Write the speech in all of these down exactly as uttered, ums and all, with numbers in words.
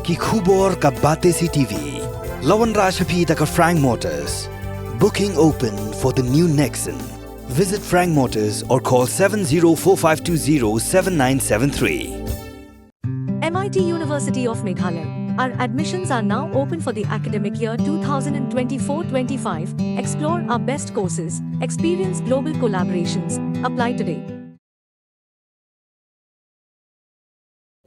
Ki khubor ka Batesi T V. La wanrah sha phi da ka Frank Motors. Booking open for the new Nexon. Visit Frank Motors or call seven zero four five two zero seven nine seven three. M I T University of Meghalaya. Our admissions are now open for the academic year twenty twenty-four twenty-five. Explore our best courses, experience global collaborations. Apply today.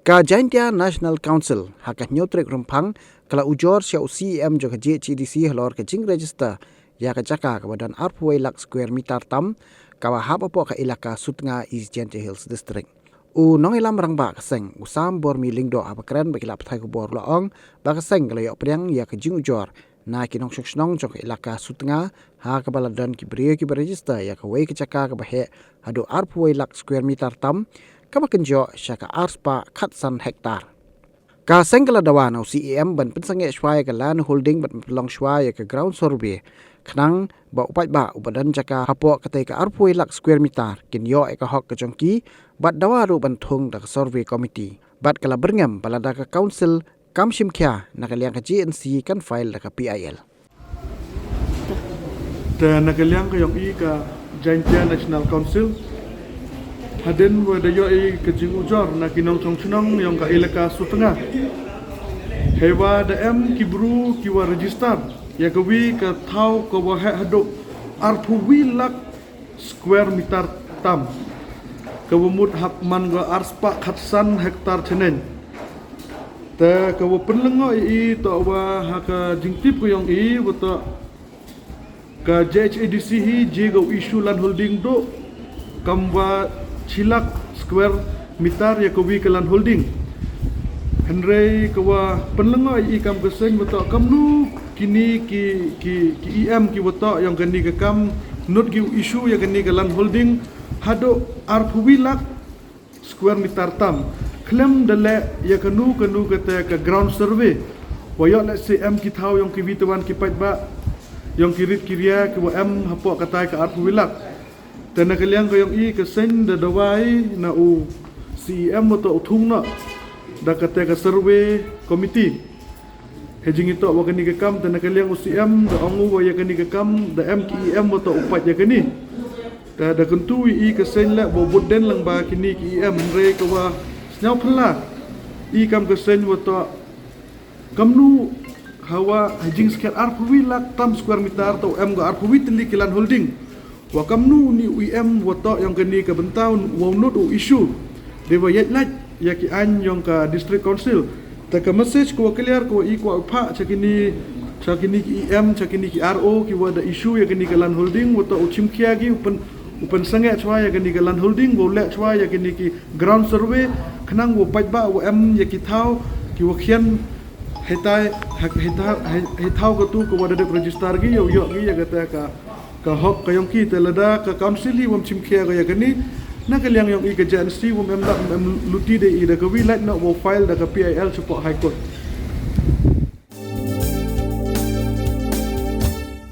Ka Jaintia National Council ha ka hynñiew tarik Rymphang ka la ujor sha u C E M jong ka J H A D C halor ka jingregister ïa ka jaka kaba don arphew wei lak square meter tam, kaba hap hapoh ka ilaka Sutnga, East Jaintia Hills District. U nongïalam rangbah ka seng, u Sam Bormi Lyngdoh, haba kren bad ki lad pathai khubor, u la ong ba ka seng ka la ïoh pdiang ïa ka jingujor na ki nongshong shnong jong ka ilaka Sutnga, ha kaba la don ki briew kiba register ïa kawei ka jaka kaba heh haduh arphew wei lak square meter tam, kaba kynjoh sha ka arspah khatsan hektar. Ka seng ka la dawa na u C E M ban pynsangeh shuwa ïa ka land holding bad ban pynlong shuwa ïa ka ground survey, khnang ba u paidbah uba don jaka hapoh katei ka arphew wei lak square meter kin ïoh ïa ka hok ka jong ki, bad dawa ruh ban thung da ka survey committee. Bad ka la byrngem ba lada ka council kam shim khia, na ka liang ka J N C kan file da ka P I L. Te na ka liang ka yong i ka Jaintia National Council, hadien wa da ïoh i ka jingujor na ki nongshong shnong yong ka ilaka Sutnga, heiwa da em ki bru kiwa register ïa kawi ka thaw kawa heh haduh arphew wei lak square meter tam, kawa mut hap man ka arspah khatsan hektar chaneng. Te kawa pynlyngngoh i toh wa ha ka jingtip ka yong i wa toh ka J H A D C hi ji ka u issue land holding duh kamwa shi lak square meter ïa kawi ka land holding. Hynrei kawa pynlyngngoh i kam ka seng wa toh kamnu kini ki, ki, ki E M kiwa toh yong kani ka kam, nud ki u issue ïa kani ka land holding haduh arphew wei lak square meter tam, khlem da leh ïa kanu kanu kata ka ground survey, wa ïoh leh se em ki thaw yong kiwi tawan ki paidbah, yong ki rit ki ria kiwa em hapoh katai ka arphew wei lak. Te na ka liang ka yong i ka seng da dawa i na u C E M wa toh u thung noh da kata ka survey committee. Hei jingitoh wa kani ka kam, te na ka liang u C M da ong u wa ïa kani ka kam da em ki E M wa toh u pait ïa kani. Te da kyntu i ka seng leh wa bud den lang ba kini ki E M, hynrei kawa sñiaw phylla i kam ka seng wa toh kamnu hawa ha jingsakhiat arphew wei lak tam square meter toh em ka arphew wei tylli ki land holding. Wa kamnu uni u E M wa toh yong kani ka bynta wa u nud u issue, dei wa ïaid lait ïa ki aiñ yong ka District Council. Te ka message kawa clear kawa i kwah u phah cha kini, cha kini ki E M, cha kini ki R O kiwa da issue ïa kani ka land holding, wa toh u chimkhia ki, u pyn, u pynsangeh chwa ïa kani ka land holding, wa u leh chwa ïa kini ki ground survey, khnang wa paidbah wa em ïa ki thaw kiwa khian heitai, hei, hei thaw, hei, hei thaw katu kawa da dep register ki, ïa u ïoh ki ïa kata ka ka hok ka yong ki. Te lada ka council hi wam chimkhia ka ïa kani, na ka liang yong i ka J N C wam em lad, wam em luti de i, da kawi lait noh wa u file da ka P I L shapoh High Court.